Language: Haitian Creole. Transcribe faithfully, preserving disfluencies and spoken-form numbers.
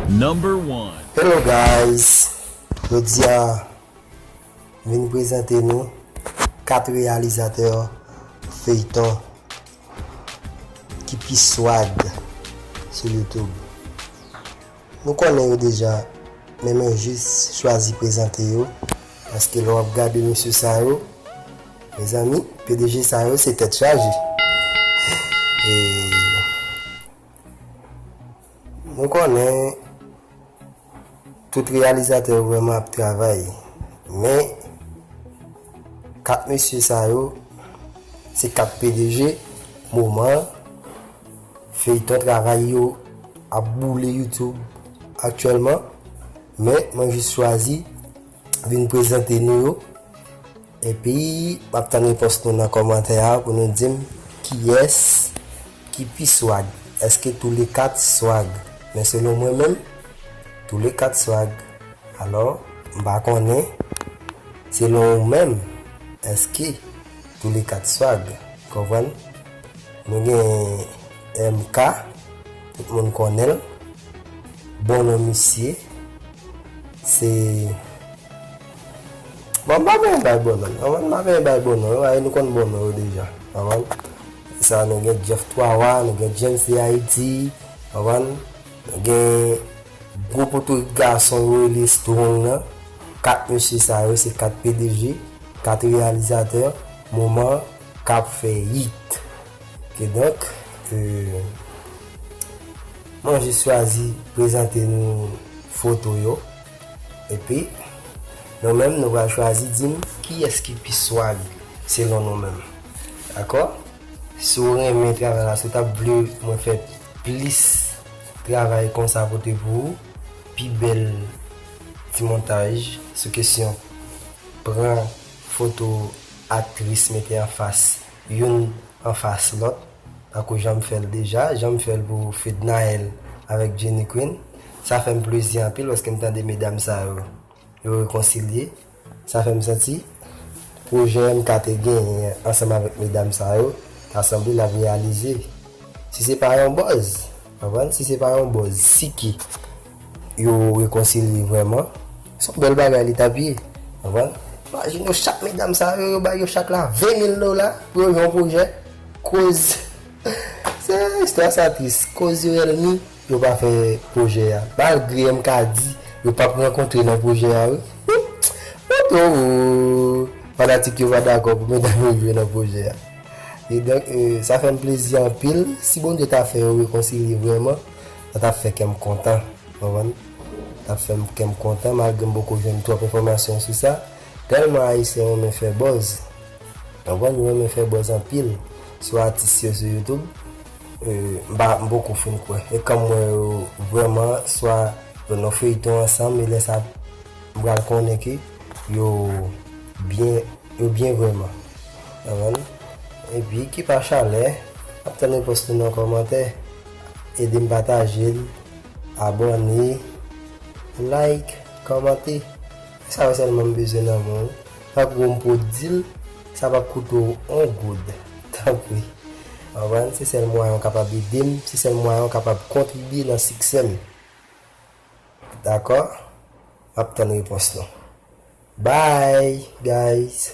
Number one. Hello guys, jodi a vin prezante nou kat reyalizatè feyton ki pi swag sou YouTube. Nou konnen yo deja, men mwen jis chwazi prezante yo, paske lè w ap gade mesye sa yo, mezanmi, P D G sa yo se tèt chaje. E nou konnen tout reyalizatè yo vrèman ap travay, men kat mesye sa yo se kat P D G moman an. Feyton travay yo ap boule YouTube aktyèlman, men mwen jis chwazi vin prezante nou yo. Epi m ap tann repons nou nan kòmantè a pou nou di m kiyès ki pi swag. Èske tou le kat swag? Men selon mwen menm, tou le kat swag. Alò, m pa konnen, selon ou menm, èske tou le kat swag? Konprann? Nou gen M K, tout moun konnen l. Bon non misye, se Bon, m pa benyen bay bon non. Konprann? M pa benyen bay bon non. Yo, nou konn bon non yo deja. Konprann? Sa, nou gen Jeff Twawa, nou gen James de Haiti. Konprann? Nou gen gwo potorik gason yo rele Strong nan. Kat mesye sa yo, se kat P D G, kat reyalizatè moman k ap fè hit. Kidonk, euh, mwen jis chwazi prezante nou foto yo. Epi, nou menm, nou pral chwazi di m kiyès ki pi swag selon nou menm. Dakò? Si w renmen travay la, si w t ap vle mwen fè plis travay konsa pote pou ou, pi bèl ti montaj sou kesyon pran foto aktris mete anfas youn anfas lòt, tankou jan m fè l deja, jan m fè l pou Fednaelle avèk Jenny Queen. Sa fè m plezi anpil paske m tande medam sa yo, yo rekonsilye. Sa fè m santi pwojè M K te genyen ansanm avèk medam sa yo, ta sanble l ap reyalize. Si se pa yon buzz, konprann? Si se pa yon buzz, si ki yo rekonsilye vrèman, se yon bèl bagay li t ap ye. Konprann? Imajine w, chak medam sa yo, yo bay yo chak la ven mil dola pou yo jwe yon pwojè. Koz, se istwa sa tris. Koz yo ènmi, yo pa fè pwojè a. Malgre M K di yo p ap rankontre nan pwojè a, wi. Foto, fanatik yo pa dakò pou medam yo jwe nan pwojè a. E donk, euh, sa fè m plezi anpil. Si Bondye ta fè yo rekonsilye vrèman, sa t ap fè kè m kontan. Konprann? T ap fè m, kè m kontan, malgre m poko jwenn twòp enfòmasyon sou sa. Tèlman Ayisyen renmen fè buzz. Konprann? Yo renmen fè buzz anpil sou atis yo sou YouTube. Euh, m pa, m poko fin kwè. E kan m wè yo vrèman, swa yo nan feyton ansanm, e lè sa, m pral konnen ke yo byen, yo byen vrèman. Konprann? Epi, ki pa chalè, m ap tann repons nou nan kòmantè. Ede m pataje l, abòne, like, kòmante. Sa yo sèlman m bezwen nan men w. Tankou m pwodui l, sa p ap koute w on goud. Tanpri. Konprann? Se sèl mwayen w kapab ede m, se sèl mwayen w kapab kontribye nan siksè m. Dakò? M ap tann repons nou. Bye, guys!